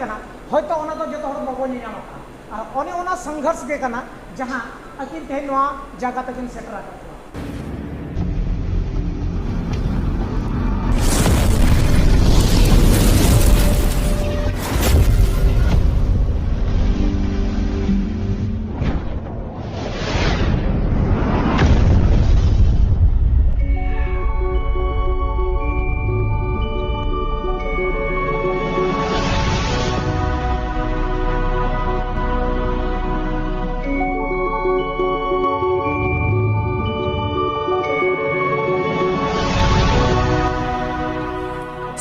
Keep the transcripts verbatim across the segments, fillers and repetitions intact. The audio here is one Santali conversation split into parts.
ᱠᱟᱱᱟ, ᱦᱚᱭᱛᱚ ᱚᱱᱟ ᱫᱚ ᱡᱚᱛᱚ ᱦᱚᱲ ᱵᱟᱵᱚᱱ ᱧᱮᱧᱟᱢ ᱟᱠᱟᱫᱟ᱾ ᱟᱨ ᱚᱱᱮ ᱚᱱᱟ ᱥᱚᱝᱜᱷᱚᱨᱥ ᱜᱮ ᱠᱟᱱᱟ, ᱡᱟᱦᱟᱸ ᱟᱹᱠᱤᱱ ᱛᱮᱦᱮᱧ ᱱᱚᱣᱟ ᱡᱟᱭᱜᱟ ᱛᱮᱠᱤᱱ ᱥᱮᱴᱮᱨ ᱟᱠᱟᱫ ᱠᱚᱣᱟ᱾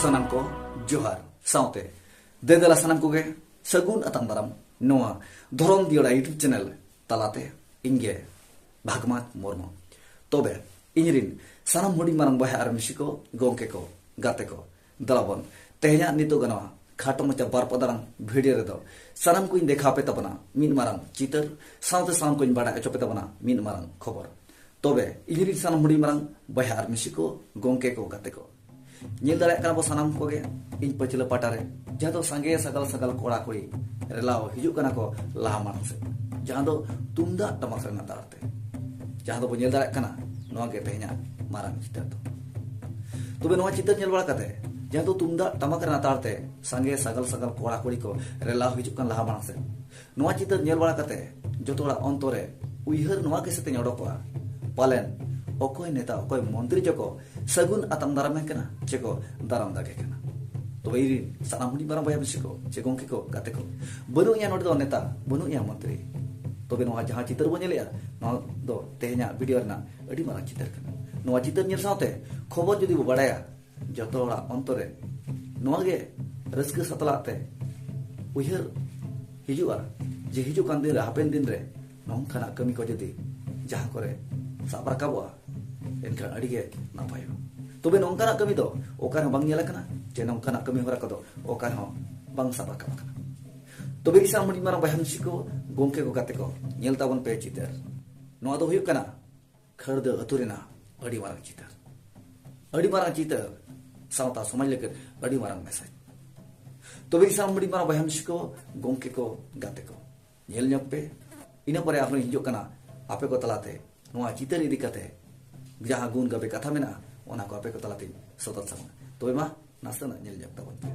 ᱥᱟᱱᱟᱢ ᱠᱚ ᱡᱚᱦᱟᱨ, ᱥᱟᱶᱛᱮ ᱫᱮᱫᱮᱞᱟ ᱥᱟᱱᱟᱢ ᱠᱚᱜᱮ ᱥᱟᱹᱜᱩᱱ ᱟᱛᱟᱝ ᱫᱟᱨᱟᱢ ᱱᱚᱣᱟ ᱫᱷᱚᱨᱚᱢ ᱫᱤᱭᱟᱹᱲᱟ YouTube ᱪᱮᱱᱮᱞ ᱛᱟᱞᱟᱛᱮ ᱤᱧ ᱜᱮ ᱵᱷᱟᱜᱽᱢᱟᱛ ᱢᱩᱨᱢᱩ᱾ ᱛᱚᱵᱮ ᱤᱧ ᱨᱤᱱ ᱥᱟᱱᱟᱢ ᱦᱩᱰᱤᱧ ᱢᱟᱨᱟᱝ ᱵᱚᱭᱦᱟ ᱟᱨ ᱢᱤᱥᱤ ᱠᱚ, ᱜᱚᱢᱠᱮ ᱠᱚ, ᱜᱟᱛᱮ ᱠᱚ, ᱫᱮᱞᱟ ᱵᱚᱱ ᱛᱮᱦᱮᱧᱟᱜ ᱱᱤᱛᱚᱜ ᱜᱟᱱᱚᱜᱼᱟ ᱠᱷᱟᱴᱚ ᱢᱟᱪᱷᱟ ᱵᱟᱨ ᱯᱚᱫ ᱟᱲᱟᱝ ᱵᱷᱤᱰᱤᱭᱳ ᱨᱮᱫᱚ ᱥᱟᱱᱟᱢ ᱠᱚᱧ ᱫᱮᱠᱷᱟᱣ ᱯᱮ ᱛᱟᱵᱚᱱᱟ ᱢᱤᱫ ᱢᱟᱨᱟᱝ ᱪᱤᱛᱟᱹᱨ, ᱥᱟᱶᱛᱮ ᱥᱟᱱᱟᱢ ᱠᱚᱧ ᱵᱟᱰᱟᱭ ᱦᱚᱪᱚ ᱯᱮ ᱛᱟᱵᱚᱱᱟ ᱢᱤᱫ ᱢᱟᱨᱟᱝ ᱠᱷᱚᱵᱚᱨ᱾ ᱛᱚᱵᱮ ᱤᱧ ᱨᱤᱱ ᱥᱟᱱᱟᱢ ᱦᱩᱰᱤᱧ ᱢᱟᱨᱟᱝ ᱵᱚᱭᱦᱟ ᱟᱨ ᱢᱤᱥᱤ ᱠᱚ, ᱜᱚᱢᱠᱮ ᱠᱚ, ᱜᱟᱛᱮ ᱠᱚ, ᱧᱮᱞ ᱫᱟᱲᱮᱭᱟᱜ ᱠᱟᱱᱟ ᱵᱚ ᱥᱟᱱᱟᱢ ᱠᱚᱜᱮ ᱤᱧ ᱯᱟᱹᱪᱷᱞᱟᱹ ᱯᱟᱦᱴᱟ ᱨᱮ, ᱡᱟᱦᱟᱸ ᱫᱚ ᱥᱟᱸᱜᱮ ᱥᱟᱜᱟᱞ ᱥᱟᱜᱟᱞ ᱠᱚᱲᱟ ᱠᱩᱲᱤ ᱨᱮᱞᱟᱣ ᱦᱤᱡᱩᱜ ᱠᱟᱱᱟ ᱠᱚ ᱞᱟᱦᱟ ᱢᱟᱲᱟᱝ ᱥᱮᱫ, ᱡᱟᱦᱟᱸ ᱫᱚ ᱛᱩᱢᱫᱟᱜ ᱴᱟᱢᱟᱠ ᱨᱮᱱᱟᱜ ᱛᱟᱲ ᱛᱮ, ᱡᱟᱦᱟᱸ ᱫᱚᱵᱚ ᱧᱮᱞ ᱫᱟᱲᱮᱭᱟᱜ ᱠᱟᱱᱟ᱾ ᱱᱚᱣᱟ ᱜᱮ ᱛᱮᱦᱮᱧᱟᱜ ᱢᱟᱨᱟᱝ ᱪᱤᱛᱟᱹᱨ ᱫᱚ᱾ ᱛᱚᱵᱮ ᱱᱚᱣᱟ ᱪᱤᱛᱟᱹᱨ ᱧᱮᱞ ᱵᱟᱲᱟ ᱠᱟᱛᱮ, ᱡᱟᱦᱟᱸ ᱫᱚ ᱛᱩᱢᱫᱟᱜ ᱴᱟᱢᱟᱠ ᱨᱮᱱᱟᱜ ᱛᱟᱲ ᱛᱮ ᱥᱟᱸᱜᱮ ᱥᱟᱜᱟᱞ ᱥᱟᱜᱟᱞ ᱠᱚᱲᱟ ᱠᱩᱲᱤ ᱠᱚ ᱨᱮᱞᱟᱣ ᱦᱤᱡᱩᱜ ᱠᱟᱱ ᱞᱟᱦᱟ ᱢᱟᱲᱟᱝ ᱥᱮᱫ, ᱱᱚᱣᱟ ᱪᱤᱛᱟᱹᱨ ᱧᱮᱞ ᱵᱟᱲᱟ ᱠᱟᱛᱮ ᱡᱚᱛᱚ ᱦᱚᱲᱟᱜ ᱚᱱᱛᱚᱨ ᱨᱮ ᱩᱭᱦᱟᱹᱨ ᱱᱚᱣᱟ ᱜᱮ ᱥᱮᱛᱮᱧ ᱚᱰᱚᱠᱚᱜᱼᱟ, ᱯᱟᱞᱮᱱ ᱚᱠᱚᱭ ᱱᱮᱛᱟ, ᱚᱠᱚᱭ ᱢᱚᱱᱛᱨᱤ ᱪᱚᱠᱚ ᱥᱟᱹᱜᱩᱱ ᱟᱛᱟᱝ ᱫᱟᱨᱟᱢᱮ ᱠᱟᱱᱟ, ᱪᱮ ᱠᱚ ᱫᱟᱨᱟᱢ ᱫᱟᱜᱮ ᱠᱟᱱᱟ᱾ ᱛᱚᱵᱮ ᱤᱧ ᱨᱤᱱ ᱥᱟᱱᱟᱢ ᱦᱩᱰᱤᱧ ᱢᱟᱨᱟᱝ ᱵᱚᱭᱦᱟ ᱢᱤᱥᱤ ᱠᱚ, ᱪᱮ ᱜᱚᱢᱠᱮ ᱠᱚ, ᱜᱟᱛᱮ ᱠᱚ, ᱵᱟᱹᱱᱩᱜ ᱮᱭᱟ ᱱᱚᱰᱮ ᱫᱚ ᱱᱮᱛᱟ, ᱵᱟᱹᱱᱩᱜ ᱮᱭᱟ ᱢᱚᱱᱛᱨᱤ᱾ ᱛᱚᱵᱮ ᱱᱚᱣᱟ ᱡᱟᱦᱟᱸ ᱪᱤᱛᱟᱹᱨ ᱵᱚᱱ ᱧᱮᱞᱮᱜᱼᱟ, ᱱᱚᱣᱟ ᱫᱚ ᱛᱮᱦᱮᱧᱟᱜ ᱵᱷᱤᱰᱤᱭᱳ ᱨᱮᱱᱟᱜ ᱟᱹᱰᱤ ᱢᱟᱨᱟᱝ ᱪᱤᱛᱟᱹᱨ ᱠᱟᱱᱟ᱾ ᱱᱚᱣᱟ ᱪᱤᱛᱟᱹᱨ ᱧᱮᱞ ᱥᱟᱶᱛᱮ ᱠᱷᱚᱵᱚᱨ ᱡᱩᱫᱤ ᱵᱚ ᱵᱟᱲᱟᱭᱟ, ᱡᱚᱛᱚ ᱦᱚᱲᱟᱜ ᱚᱱᱛᱚᱨ ᱨᱮ ᱱᱚᱣᱟ ᱜᱮ ᱨᱟᱹᱥᱠᱟᱹ ᱥᱟᱛᱞᱟᱜ ᱛᱮ ᱩᱭᱦᱟᱹᱨ ᱦᱤᱡᱩᱜᱼᱟ ᱡᱮ ᱦᱤᱡᱩᱜ ᱠᱟᱱ ᱫᱤᱱ ᱨᱮ, ᱦᱟᱯᱮᱱ ᱫᱤᱱ ᱨᱮ ᱱᱚᱝᱠᱟᱱᱟᱜ ᱠᱟᱹᱢᱤ ᱠᱚ ᱡᱩᱫᱤ ᱡᱟᱦᱟᱸ ᱠᱚᱨᱮ ᱥᱟᱵ ᱨᱟᱠᱟᱵᱚᱜᱼᱟ, ᱮᱱᱠᱷᱟᱱ ᱟᱹᱰᱤ ᱜᱮ ᱱᱟᱯᱟᱭᱚᱜᱼᱟ᱾ ᱛᱚᱵᱮ ᱱᱚᱝᱠᱟᱱᱟᱜ ᱠᱟᱹᱢᱤ ᱫᱚ ᱚᱠᱟ ᱨᱮᱦᱚᱸ ᱵᱟᱝ ᱧᱮᱞ ᱟᱠᱟᱱᱟ, ᱡᱮ ᱱᱚᱝᱠᱟᱱᱟᱜ ᱠᱟᱹᱢᱤ ᱦᱚᱨᱟ ᱠᱚᱫᱚ ᱚᱠᱟ ᱨᱮᱦᱚᱸ ᱵᱟᱝ ᱥᱟᱵ ᱨᱟᱠᱟᱵ ᱟᱠᱟᱱᱟ᱾ ᱛᱚᱵᱮ ᱤᱧ ᱥᱟᱶ ᱦᱩᱰᱤᱧ ᱢᱟᱨᱟᱝ ᱵᱚᱭᱦᱟ ᱢᱤᱥᱤ ᱠᱚ, ᱜᱚᱢᱠᱮ ᱠᱚ, ᱜᱟᱛᱮ ᱠᱚ, ᱧᱮᱞ ᱛᱟᱵᱚᱱ ᱯᱮ ᱪᱤᱛᱟᱹᱨ᱾ ᱱᱚᱣᱟ ᱫᱚ ᱦᱩᱭᱩᱜ ᱠᱟᱱᱟ ᱠᱷᱟᱹᱲᱫᱟᱹ ᱟᱹᱛᱩ ᱨᱮᱱᱟᱜ ᱟᱹᱰᱤ ᱢᱟᱨᱟᱝ ᱪᱤᱛᱟᱹᱨ᱾ ᱟᱹᱰᱤ ᱢᱟᱨᱟᱝ ᱪᱤᱛᱟᱹᱨ, ᱥᱟᱶᱛᱟ ᱥᱚᱢᱟᱡᱽ ᱞᱟᱹᱜᱤᱫ ᱟᱹᱰᱤ ᱢᱟᱨᱟᱝ ᱢᱮᱥᱮᱡᱽ᱾ ᱛᱚᱵᱮ ᱤᱧ ᱥᱟᱶ ᱢᱤᱫ ᱢᱟᱨᱟᱝ ᱵᱚᱭᱦᱟ ᱢᱤᱥᱤ ᱠᱚ, ᱜᱚᱢᱠᱮ ᱠᱚ, ᱜᱟᱛᱮ ᱠᱚ, ᱧᱮᱞ ᱧᱚᱜ ᱯᱮ᱾ ᱤᱱᱟᱹ ᱯᱚᱨᱮ ᱟᱨᱦᱚᱸ ᱦᱤᱡᱩᱜ ᱠᱟᱱᱟ ᱟᱯᱮ ᱠᱚ ᱛᱟᱞᱟᱛᱮ ᱱᱚᱣᱟ ᱪᱤᱛᱟᱹᱨ ᱤᱫᱤ ᱠᱟᱛᱮ ᱡᱟᱦᱟᱸ ᱜᱩᱱ ᱜᱟᱵᱮ ᱠᱟᱛᱷᱟ ᱢᱮᱱᱟᱜᱼᱟ, ᱚᱱᱟ ᱠᱚ ᱟᱯᱮ ᱠᱚ ᱛᱟᱞᱟᱛᱮᱧ ᱥᱚᱫᱚᱨ ᱥᱟᱢᱟᱝᱟ᱾ ᱛᱚᱵᱮ ᱢᱟ, ᱱᱟᱥᱮᱱᱟᱜ ᱧᱮᱞ ᱧᱚᱜ ᱛᱟᱵᱚᱱ ᱯᱮ᱾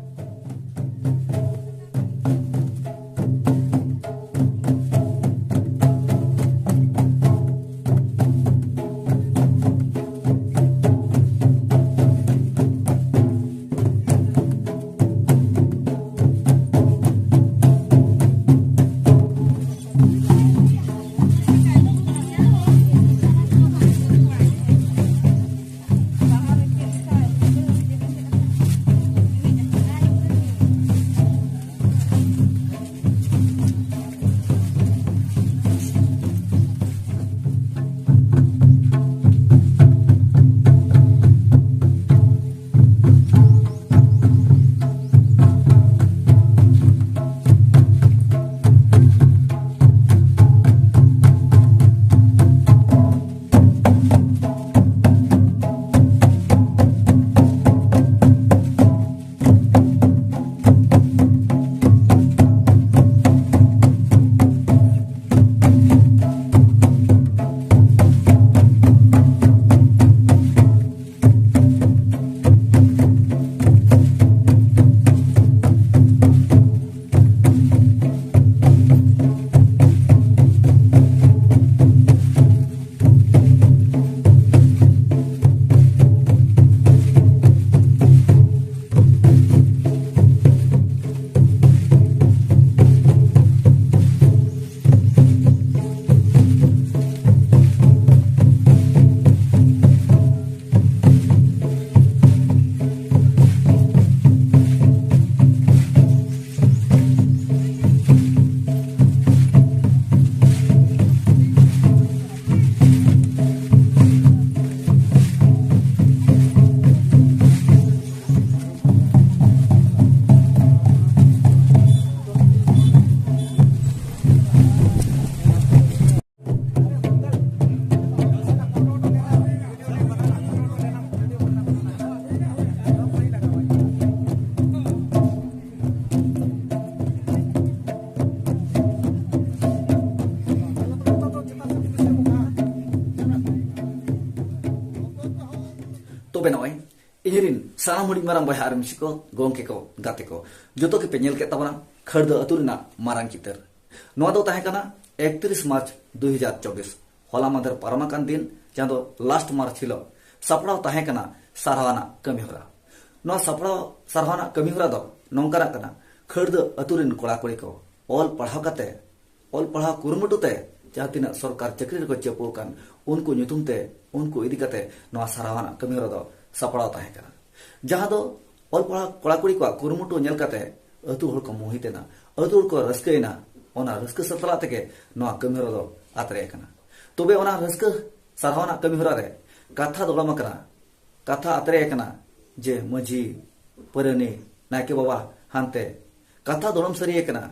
ᱱᱚᱜᱼᱚᱭ ᱤᱧᱨᱮᱱ ᱥᱟᱱᱟᱢ ᱦᱩᱰᱤᱧ ᱢᱟᱨᱟᱝ ᱵᱚᱭᱦᱟ ᱟᱨ ᱢᱤᱥᱤ ᱠᱚ, ᱜᱚᱢᱠᱮ ᱠᱚ, ᱜᱟᱛᱮ ᱠᱚ, ᱡᱚᱛᱚ ᱜᱮᱯᱮ ᱧᱮᱞ ᱠᱮᱫ ᱛᱟᱵᱚᱱᱟ ᱠᱷᱟᱹᱲᱫᱟᱹ ᱟᱹᱛᱩ ᱨᱮᱱᱟᱜ ᱢᱟᱨᱟᱝ ᱪᱤᱛᱟᱹᱨ᱾ ᱱᱚᱣᱟ ᱫᱚ ᱛᱟᱦᱮᱸ ᱠᱟᱱᱟ ᱮᱠᱛᱨᱤᱥ ᱢᱟᱨᱪ ᱫᱩ ᱦᱟᱡᱟᱨ ᱪᱚᱵᱵᱤᱥ, ᱦᱚᱞᱟ ᱢᱟᱫᱷᱮᱨ ᱯᱟᱨᱚᱢ ᱟᱠᱟᱱ ᱫᱤᱱ, ᱡᱟᱦᱟᱸ ᱫᱚ ᱞᱟᱥᱴ ᱢᱟᱨᱪ ᱦᱤᱞᱳᱜ ᱥᱟᱯᱲᱟᱣ ᱛᱟᱦᱮᱸ ᱠᱟᱱᱟ ᱥᱟᱨᱦᱟᱣ ᱟᱱᱟᱜ ᱠᱟᱹᱢᱤᱦᱚᱨᱟ᱾ ᱱᱚᱣᱟ ᱥᱟᱯᱲᱟᱣ ᱥᱟᱨᱦᱟᱣ ᱟᱱᱟᱜ ᱠᱟᱹᱢᱤᱦᱚᱨᱟ ᱫᱚ ᱱᱚᱝᱠᱟᱱᱟᱜ ᱠᱟᱱᱟ, ᱠᱷᱟᱹᱲᱫᱟᱹ ᱟᱹᱛᱩ ᱨᱮᱱ ᱠᱚᱲᱟ ᱠᱩᱲᱤ ᱠᱚ ᱚᱞ ᱯᱟᱲᱦᱟᱣ ᱠᱟᱛᱮ, ᱚᱞ ᱯᱟᱲᱦᱟᱣ ᱠᱩᱨᱩᱢᱩᱴᱩ ᱛᱮ ᱡᱟᱦᱟᱸ ᱛᱤᱱᱟᱹᱜ ᱥᱚᱨᱠᱟᱨ ᱪᱟᱹᱠᱨᱤ ᱨᱮᱠᱚ ᱪᱟᱯᱚ ᱟᱠᱟᱱ, ᱩᱱᱠᱩ ᱧᱩᱛᱩᱢ ᱛᱮ, ᱩᱱᱠᱩ ᱤᱫᱤ ᱠᱟᱛᱮ ᱱᱚᱣᱟ ᱥᱟᱨᱦᱟᱣ ᱟᱱᱟᱜ ᱠᱟᱹᱢᱤᱦᱚᱨᱟ ᱫᱚ ᱥᱟᱯᱲᱟᱣ ᱛᱟᱦᱮᱸ ᱠᱟᱱᱟ, ᱡᱟᱦᱟᱸ ᱫᱚ ᱚᱞ ᱯᱟᱲᱦᱟᱣ ᱠᱚᱲᱟ ᱠᱩᱲᱤ ᱠᱚᱣᱟᱜ ᱠᱩᱨᱩᱢᱩᱴᱩ ᱧᱮᱞ ᱠᱟᱛᱮ ᱟᱹᱛᱩ ᱦᱚᱲ ᱠᱚ ᱢᱳᱦᱤᱛ ᱮᱱᱟ, ᱟᱹᱛᱩ ᱦᱚᱲ ᱠᱚ ᱨᱟᱹᱥᱠᱟᱹᱭᱮᱱᱟ᱾ ᱚᱱᱟ ᱨᱟᱹᱥᱠᱟᱹ ᱥᱟᱛᱞᱟᱜ ᱛᱮᱜᱮ ᱱᱚᱣᱟ ᱠᱟᱹᱢᱤᱦᱚᱨᱟ ᱫᱚ ᱟᱛᱨᱮ ᱟᱠᱟᱱᱟ᱾ ᱛᱚᱵᱮ ᱚᱱᱟ ᱨᱟᱹᱥᱠᱟᱹ ᱥᱟᱨᱦᱟᱣ ᱟᱱᱟᱜ ᱠᱟᱹᱢᱤᱦᱚᱨᱟ ᱨᱮ ᱠᱟᱛᱷᱟ ᱫᱚᱲᱚᱢ ᱟᱠᱟᱱᱟ, ᱠᱟᱛᱷᱟ ᱟᱛᱨᱮ ᱟᱠᱟᱱᱟ ᱡᱮ ᱢᱟᱹᱡᱷᱤ, ᱯᱟᱹᱨᱟᱹᱱᱤ, ᱱᱟᱭᱠᱮ ᱵᱟᱵᱟ ᱦᱟᱱᱛᱮ, ᱠᱟᱛᱷᱟ ᱫᱚᱲᱚᱢ ᱥᱟᱹᱨᱤ ᱟᱠᱟᱱᱟ᱾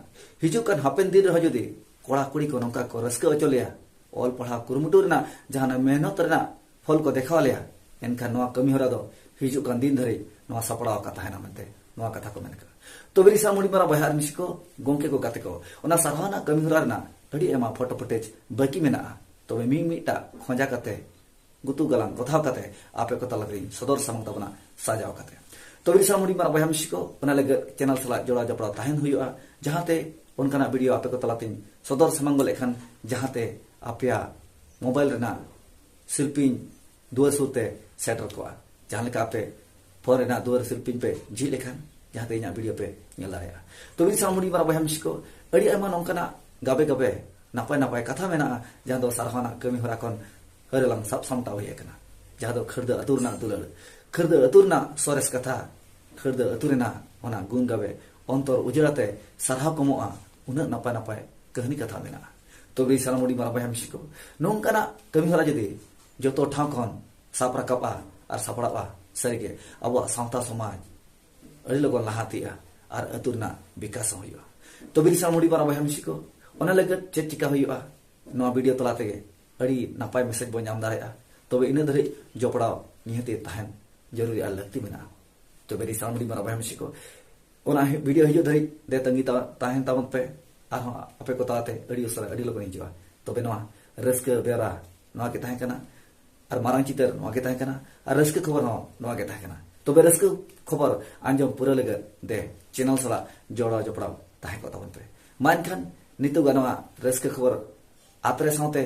ᱦᱤᱡᱩᱜ ᱠᱟᱱ ᱦᱟᱯᱮᱱ ᱫᱤᱱ ᱨᱮᱦᱚᱸ ᱡᱩᱫᱤ ᱠᱚᱲᱟ ᱠᱩᱲᱤ ᱠᱚ ᱱᱚᱝᱠᱟ ᱠᱚ ᱨᱟᱹᱥᱠᱟᱹ ᱦᱚᱪᱚ ᱞᱮᱭᱟ, ᱚᱞ ᱯᱟᱲᱦᱟᱣ ᱠᱩᱨᱩᱢᱩᱴᱩ ᱨᱮᱱᱟᱜ ᱡᱟᱦᱟᱱᱟᱜ ᱢᱮᱦᱱᱚᱛ ᱨᱮᱱᱟᱜ ᱯᱷᱚᱞ ᱠᱚ ᱫᱮᱠᱷᱟᱣ ᱞᱮᱭᱟ, ᱮᱱᱠᱷᱟᱱ ᱱᱚᱣᱟ ᱠᱟᱹᱢᱤᱦᱚᱨᱟ ᱫᱚ ᱦᱤᱡᱩᱜ ᱠᱟᱱ ᱫᱤᱱ ᱫᱷᱟᱹᱨᱤᱡ ᱱᱚᱣᱟ ᱥᱟᱯᱲᱟᱣ ᱟᱠᱟᱫ ᱛᱟᱦᱮᱱᱟ ᱢᱮᱱᱛᱮ ᱱᱚᱣᱟ ᱠᱟᱛᱷᱟ ᱠᱚ ᱢᱮᱱ ᱠᱟᱜᱼᱟ᱾ ᱛᱚᱵᱮ ᱨᱤᱥᱟ ᱢᱩᱰᱤ ᱢᱟᱨᱟ ᱵᱚᱭᱦᱟ ᱟᱨ ᱢᱤᱥᱤ ᱠᱚ, ᱜᱚᱢᱠᱮ ᱠᱚ, ᱜᱟᱛᱮ ᱠᱚ, ᱚᱱᱟ ᱥᱟᱨᱦᱟᱣ ᱨᱮᱱᱟᱜ ᱠᱟᱹᱢᱤᱦᱚᱨᱟ ᱨᱮᱱᱟᱜ ᱟᱹᱰᱤ ᱟᱭᱢᱟ ᱯᱷᱳᱴᱳ ᱯᱷᱩᱴᱮᱡᱽ ᱵᱟᱹᱠᱤ ᱢᱮᱱᱟᱜᱼᱟ᱾ ᱛᱚᱵᱮ ᱢᱤᱫ ᱢᱤᱫᱴᱟᱜ ᱠᱷᱚᱸᱡᱟ ᱠᱟᱛᱮ, ᱜᱩᱛᱩ ᱜᱟᱞᱟᱝ ᱜᱚᱛᱷᱟᱣ ᱠᱟᱛᱮ ᱟᱯᱮ ᱠᱚ ᱛᱟᱞᱟ ᱨᱮᱧ ᱥᱚᱫᱚᱨ ᱥᱟᱢᱟᱝ ᱛᱟᱵᱚᱱᱟ ᱥᱟᱡᱟᱣ ᱠᱟᱛᱮ᱾ ᱛᱚᱵᱮ ᱨᱤᱥᱟ ᱢᱩᱰᱤ ᱢᱟᱨᱟ ᱵᱚᱭᱦᱟ ᱢᱤᱥᱤ ᱠᱚ, ᱚᱱᱟ ᱞᱟᱹᱜᱤᱫ ᱪᱮᱱᱮᱞ ᱥᱟᱞᱟᱜ ᱡᱚᱲᱟᱣ ᱡᱚᱯᱲᱟᱣ ᱛᱟᱦᱮᱱ ᱦᱩᱭᱩᱜᱼᱟ, ᱡᱟᱦᱟᱸᱛᱮ ᱚᱱᱠᱟᱱᱟᱜ ᱵᱷᱤᱰᱤᱭᱳ ᱟᱯᱮ ᱠᱚ ᱛᱟᱞᱟᱛᱮᱧ ᱥᱚᱫᱚᱨ ᱥᱟᱢᱟᱝ ᱜᱚᱫ ᱞᱮᱠᱷᱟᱱ, ᱡᱟᱦᱟᱸᱛᱮ ᱟᱯᱮᱭᱟᱜ ᱢᱳᱵᱟᱭᱤᱞ ᱨᱮᱱᱟᱜ ᱥᱤᱞᱯᱤᱧ ᱫᱩᱣᱟᱹᱨ ᱥᱩᱨ ᱛᱮ ᱥᱮᱴᱮᱨ ᱠᱚᱜᱼᱟ᱾ ᱡᱟᱦᱟᱸ ᱞᱮᱠᱟ ᱟᱯᱮ ᱯᱷᱳᱱ ᱨᱮᱱᱟᱜ ᱫᱩᱣᱟᱹᱨ ᱥᱤᱞᱯᱤᱧ ᱯᱮ ᱡᱷᱤᱡ ᱞᱮᱠᱷᱟᱱ, ᱡᱟᱦᱟᱸᱛᱮ ᱤᱧᱟᱹᱜ ᱵᱷᱤᱰᱤᱭᱳ ᱯᱮ ᱧᱮᱞ ᱫᱟᱲᱮᱭᱟᱜᱼᱟ᱾ ᱛᱚᱵᱮ ᱨᱤᱥᱟ ᱢᱩᱰᱤ ᱢᱟᱨᱟ ᱵᱚᱭᱦᱟ ᱢᱤᱥᱤ ᱠᱚ, ᱟᱹᱰᱤ ᱟᱭᱢᱟ ᱱᱚᱝᱠᱟᱱᱟᱜ ᱜᱟᱵᱮ ᱜᱟᱵᱮ ᱱᱟᱯᱟᱭ ᱱᱟᱯᱟᱭ ᱠᱟᱛᱷᱟ ᱢᱮᱱᱟᱜᱼᱟ, ᱡᱟᱦᱟᱸ ᱫᱚ ᱥᱟᱨᱦᱟᱣ ᱨᱮᱱᱟᱜ ᱠᱟᱹᱢᱤ ᱦᱚᱨᱟ ᱠᱷᱚᱱ ᱦᱟᱹᱨ ᱞᱟᱝ ᱥᱟᱵ ᱥᱟᱢᱴᱟᱣ ᱦᱩᱭ ᱟᱠᱟᱱᱟ, ᱡᱟᱦᱟᱸ ᱫᱚ ᱠᱷᱟᱹᱲᱫᱟᱹ ᱟᱹᱛᱩ ᱨᱮᱱᱟᱜ ᱫᱩᱞᱟᱹᱲ, ᱠᱷᱟᱹᱲᱫᱟᱹ ᱟᱹᱛᱩ ᱨᱮᱱᱟᱜ ᱥᱚᱨᱮᱥ ᱠᱟᱛᱷᱟ, ᱠᱷᱟᱹᱲᱫᱟᱹ ᱟᱹᱛᱩ ᱨᱮᱱᱟᱜ ᱚᱱᱟ ᱜᱩᱱ ᱜᱟᱵᱮ ᱚᱱᱛᱚᱨ ᱩᱡᱟᱹᱲ ᱟᱛᱮ ᱥᱟᱨᱦᱟᱣ ᱠᱚᱢᱚᱜᱼᱟ, ᱩᱱᱟᱹᱜ ᱱᱟᱯᱟᱭ ᱱᱟᱯᱟᱭ ᱠᱟᱹᱦᱱᱤ ᱠᱟᱛᱷᱟ ᱢᱮᱱᱟᱜᱼᱟ᱾ ᱛᱚᱵᱮ ᱥᱟᱱᱟᱢ ᱦᱩᱰᱤᱧ ᱢᱟᱨᱟᱝ ᱵᱚᱭᱦᱟ ᱢᱤᱥᱤ ᱠᱚ, ᱱᱚᱝᱠᱟᱱᱟᱜ ᱠᱟᱹᱢᱤ ᱦᱚᱨᱟ ᱡᱩᱫᱤ ᱡᱚᱛᱚ ᱴᱷᱟᱶ ᱠᱷᱚᱱ ᱥᱟᱵ ᱨᱟᱠᱟᱵᱼᱟ ᱟᱨ ᱥᱟᱯᱲᱟᱜᱼᱟ, ᱥᱟᱹᱨᱤᱜᱮ ᱟᱵᱚᱣᱟᱜ ᱥᱟᱶᱛᱟ ᱥᱚᱢᱟᱡᱽ ᱟᱹᱰᱤ ᱞᱚᱜᱚᱱ ᱞᱟᱦᱟᱱᱛᱤᱜᱼᱟ ᱟᱨ ᱟᱹᱛᱩ ᱨᱮᱱᱟᱜ ᱵᱤᱠᱟᱥ ᱦᱚᱸ ᱦᱩᱭᱩᱜᱼᱟ᱾ ᱛᱚᱵᱮ ᱨᱤᱥᱟ ᱢᱩᱰᱤ ᱢᱟᱨᱟᱝ ᱵᱚᱭᱦᱟ ᱢᱤᱥᱤ ᱠᱚ, ᱚᱱᱟ ᱞᱟᱹᱜᱤᱫ ᱪᱮᱫ ᱪᱤᱠᱟ ᱦᱩᱭᱩᱜᱼᱟ? ᱱᱚᱣᱟ ᱵᱷᱤᱰᱤᱭᱳ ᱛᱟᱞᱟ ᱛᱮᱜᱮ ᱟᱹᱰᱤ ᱱᱟᱯᱟᱭ ᱢᱮᱥᱮᱡᱽ ᱵᱚᱱ ᱧᱟᱢ ᱫᱟᱲᱮᱭᱟᱜᱼᱟ᱾ ᱛᱚᱵᱮ ᱤᱱᱟᱹ ᱫᱷᱟᱹᱨᱤᱡ ᱡᱚᱯᱲᱟᱣ ᱱᱤᱦᱟᱹᱛ ᱛᱟᱦᱮᱱ ᱡᱟᱹᱨᱩᱨᱤ ᱟᱨ ᱞᱟᱹᱠᱛᱤ ᱢᱮᱱᱟᱜᱼᱟ᱾ ᱛᱚᱵᱮ ᱨᱤᱥᱟ ᱢᱩᱰᱤ ᱢᱟᱨᱟᱝ ᱵᱚᱭᱦᱟ ᱢᱤᱥᱤ ᱠᱚ, ᱚᱱᱟ ᱵᱷᱤᱰᱤᱭᱳ ᱦᱤᱡᱩᱜ ᱫᱷᱟᱹᱨᱤᱡ ᱫᱮ ᱛᱟᱺᱜᱤ ᱛᱟ-, ᱛᱟᱦᱮᱱ ᱛᱟᱵᱚᱱ ᱯᱮ᱾ ᱟᱨᱦᱚᱸ ᱟᱯᱮ ᱠᱚ ᱛᱟᱞᱟᱛᱮ ᱟᱹᱰᱤ ᱩᱥᱟᱹᱨᱟ, ᱟᱹᱰᱤ ᱞᱚᱜᱚᱱ ᱦᱤᱡᱩᱜᱼᱟ᱾ ᱛᱚᱵᱮ ᱱᱚᱣᱟ ᱨᱟᱹᱥᱠᱟᱹ ᱵᱮᱣᱨᱟ ᱱᱚᱣᱟ ᱜᱮ ᱛᱟᱦᱮᱸ ᱠᱟᱱᱟ᱾ ᱟᱨ ᱢᱟᱨᱟᱝ ᱪᱤᱛᱟᱹᱨ ᱱᱚᱣᱟ ᱜᱮ ᱛᱟᱦᱮᱸ ᱠᱟᱱᱟ, ᱟᱨ ᱨᱟᱹᱥᱠᱟᱹ ᱠᱷᱚᱵᱚᱨ ᱦᱚᱸ ᱱᱚᱣᱟ ᱜᱮ ᱛᱟᱦᱮᱸ ᱠᱟᱱᱟ᱾ ᱛᱚᱵᱮ ᱨᱟᱹᱥᱠᱟᱹ ᱠᱷᱚᱵᱚᱨ ᱟᱸᱡᱚᱢ ᱯᱩᱨᱟᱹ ᱞᱟᱹᱜᱤᱫ ᱫᱮ ᱪᱮᱱᱮᱞ ᱥᱟᱞᱟᱜ ᱡᱚᱲᱟᱣ ᱡᱚᱯᱲᱟᱣ ᱛᱟᱦᱮᱸ ᱠᱚᱜ ᱛᱟᱵᱚᱱ ᱯᱮ᱾ ᱢᱟ ᱮᱱᱠᱷᱟᱱ ᱱᱤᱛᱚᱜᱟᱜ ᱱᱚᱣᱟ ᱨᱟᱹᱥᱠᱟᱹ ᱠᱷᱚᱵᱚᱨ ᱟᱛᱨᱮ ᱥᱟᱶᱛᱮ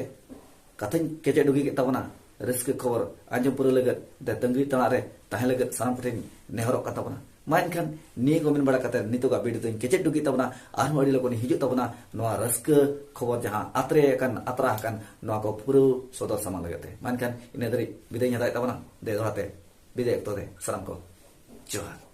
ᱠᱟᱛᱷᱟᱧ ᱠᱮᱪᱮᱫ ᱰᱩᱜᱤ ᱠᱮᱫ ᱛᱟᱵᱚᱱᱟ᱾ ᱨᱟᱹᱥᱠᱟᱹ ᱠᱷᱚᱵᱚᱨ ᱟᱸᱡᱚᱢ ᱯᱩᱨᱟᱹ ᱞᱟᱹᱜᱤᱫ ᱫᱮ ᱛᱟᱺᱜᱤ ᱛᱟᱲᱟᱜ ᱨᱮ ᱛᱟᱦᱮᱸ ᱞᱟᱹᱜᱤᱫ ᱥᱟᱱᱟᱢ ᱠᱚᱴᱷᱮᱱ ᱱᱮᱦᱚᱨᱚᱜ ᱠᱟᱱ ᱛᱟᱵᱚᱱᱟ᱾ ᱢᱟ ᱮᱱᱠᱷᱟᱱ ᱱᱤᱭᱟᱹ ᱠᱚ ᱢᱮᱱ ᱵᱟᱲᱟ ᱠᱟᱛᱮ ᱱᱤᱛᱚᱜᱟᱜ ᱵᱷᱤᱰᱤᱭᱳ ᱫᱚᱧ ᱠᱮᱪᱮᱫ ᱰᱩᱜᱤ ᱛᱟᱵᱚᱱᱟ᱾ ᱟᱨᱦᱚᱸ ᱟᱹᱰᱤ ᱞᱚᱜᱚᱱ ᱦᱤᱡᱩᱜ ᱛᱟᱵᱚᱱᱟ ᱱᱚᱣᱟ ᱨᱟᱹᱥᱠᱟᱹ ᱠᱷᱚᱵᱚᱨ ᱡᱟᱦᱟᱸ ᱟᱛᱨᱮ ᱟᱠᱟᱱ, ᱟᱛᱨᱟ ᱟᱠᱟᱱ, ᱱᱚᱣᱟ ᱠᱚ ᱯᱩᱨᱟᱹ ᱥᱚᱫᱚᱨ ᱥᱟᱢᱟᱝ ᱞᱟᱹᱜᱤᱫ ᱛᱮ᱾ ᱢᱟ ᱮᱱᱠᱷᱟᱱ ᱤᱱᱟᱹ ᱫᱷᱟᱹᱨᱤᱡ ᱵᱤᱫᱟᱹᱭ ᱤᱧ ᱦᱟᱛᱟᱣᱮᱫ ᱛᱟᱵᱚᱱᱟ᱾ ᱫᱮ ᱫᱚᱦᱲᱟ ᱛᱮ ᱵᱤᱫᱟᱹᱭ ᱚᱠᱛᱚ ᱨᱮ ᱥᱟᱱᱟᱢ ᱠᱚ ᱡᱚᱦᱟᱨ᱾